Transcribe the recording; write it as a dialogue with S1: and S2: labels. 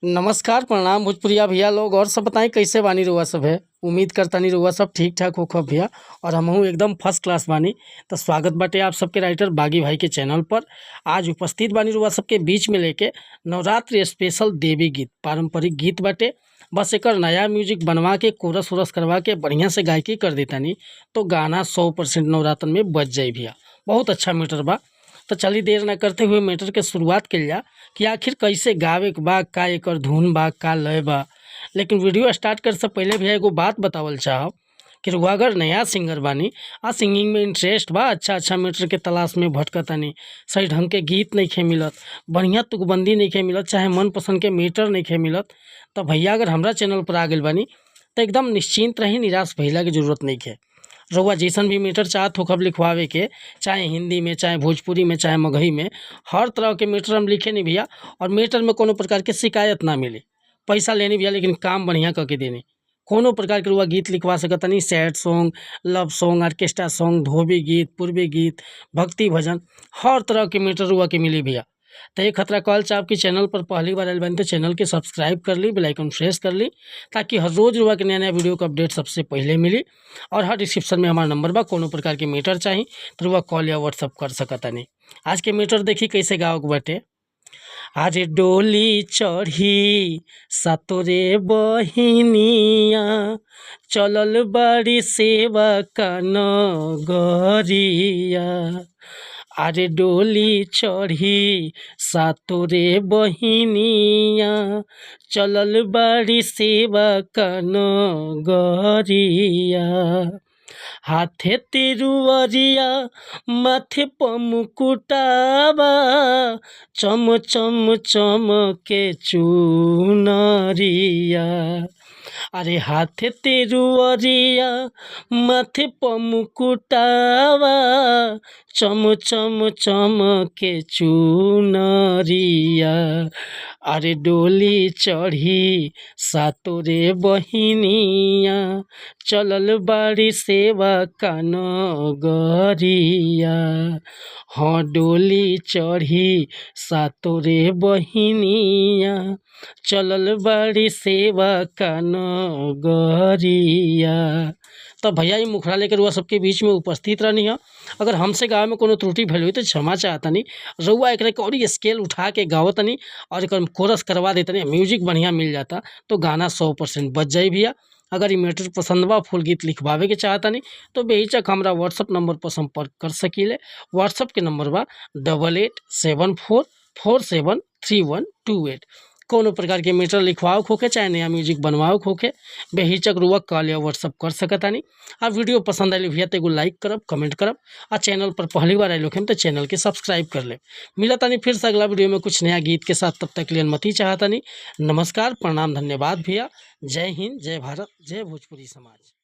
S1: नमस्कार, प्रणाम भोजपुरिया भैया लोग। और सब बताई, कैसे बानी रउआ सब है? उम्मीद करतानी रउआ सब ठीक ठाक होखब भैया और हमहू एकदम फर्स्ट क्लास बानी। तो स्वागत बाटे आप सबके राइटर बागी भाई के चैनल पर। आज उपस्थित बानी रउआ सबके बीच में लेके नवरात्रि स्पेशल देवी गीत, पारंपरिक गीत बाटे। बस एकर नया म्यूजिक बनवा के कोरस वोरस करवा के बढ़िया से गायकी कर देतानी तो गाना 100% नवरात्रन में बज जाई भैया। बहुत अच्छा मैटर बा। तो चली, देर न करते हुए मैटर के शुरुआत कइल जा कि आखिर कैसे गावे के बा, का एकर धुन बा, का लय बा। लेकिन वीडियो स्टार्ट करे से पहले भैया एगो बात बतावल चाहब कि रउआ अगर नया सिंगर बानी आ सिंगिंग में इंटरेस्ट बा, अच्छा अच्छा मैटर के तलाश में भटकतानी, सही ढंग के गीत नइखे मिलत, बढ़िया तुकबंदी नइखे मिलत, चाहे मनपसंद के मैटर नइखे मिलत, तो भैया अगर हमरा चैनल पर आ गइल बानी तो एकदम निश्चिंत रही, निराश भइला के जरूरत नइखे। रउआ जैसन भी मैटर चाहत होखब लिखवावे के, चाहे हिंदी में, चाहे भोजपुरी में, चाहे मगही में, हर तरह के मैटर हम लिखे नी भैया और मैटर में कोनो प्रकार के शिकायत ना मिली। पैसा लेनी भैया, लेकिन काम बढ़िया करके देनी। कोनो प्रकार के रउआ गीत लिखवा सकतानी: sad song, love song, orchestra song, धोबी गीत, पूर्वी गीत, भक्ति भजन, हर तरह के मैटर रउआ के मिली भैया। तो ये खतरा कहल चाहब कि चैनल पर पहली बार आयल बानी तो चैनल के सब्सक्राइब कर ली, बेल आइकन प्रेस कर ली, ताकि हर रोज़ रउआ के नया नया वीडियो का अपडेट सबसे पहले मिली। और हर डिस्क्रिप्शन में हमारा नंबर बा। कोनो प्रकार के मैटर चाही तो रउआ कॉल या व्हाट्सअप कर सकतानी। आज के मैटर देखी कैसे गावे के बाटे। अरे डोली चढ़ी सातोरे बहिनिया चलल बाड़ी सेवा का नगरिया। अरे डोली चढ़ी सातोरे बहिनिया चलल बाड़ी सेवा का नगरिया। हाथे तिरुवरिया, माथे प मुकुटावा, चम चम चमके चुनरिया। अरे हाथे तिरुवरिया, माथे प मुकुटावा, चम चम चमके चुनरिया। अरे डोली चढ़ी सातोरे बहिनिया चलल बाड़ी सेवा का नगरिया। हाँ, डोली चढ़ी सातोरे बहिनिया चलल बाड़ी सेवा का नगरिया। तो भैया, ई मुखड़ा लेकर रउआ सबके बीच में उपस्थित रहनी है। अगर हमसे गावे में कोनो त्रुटि भइल होई तो क्षमा चाहतनी। रउआ एकरा के और स्केल उठा के गावतनी और एकर कोरस करवा देतनी, म्यूजिक बढ़िया मिल जाता तो गाना 100% बज जाई भैया। अगर ई मैटर पसंद बा, फुल गीत लिखवावे के चाहतनी तो बेहिचक हमरा व्हाट्सअप नंबर पर संपर्क कर सकीले। व्हाट्सअप के नंबर बा 8874473128। कोनो प्रकार के मैटर लिखवावे के होखे, चाहे नया म्यूजिक बनवावे के होखे, बेहिचक रउआ कॉल या व्हाट्सअप कर सकतानी। आ वीडियो पसंद आइल भैया तो एगो लाइक करब, कमेंट करब आ चैनल पर पहली बार आइल होखेम तो चैनल के सब्सक्राइब कर लेब। मिलतानी फिर से अगला वीडियो में कुछ नया गीत के साथ। तब तक के लिए अनुमति चाहतानी। नमस्कार, प्रणाम, धन्यवाद भैया। जय हिंद, जय भारत, जय भोजपुरी समाज।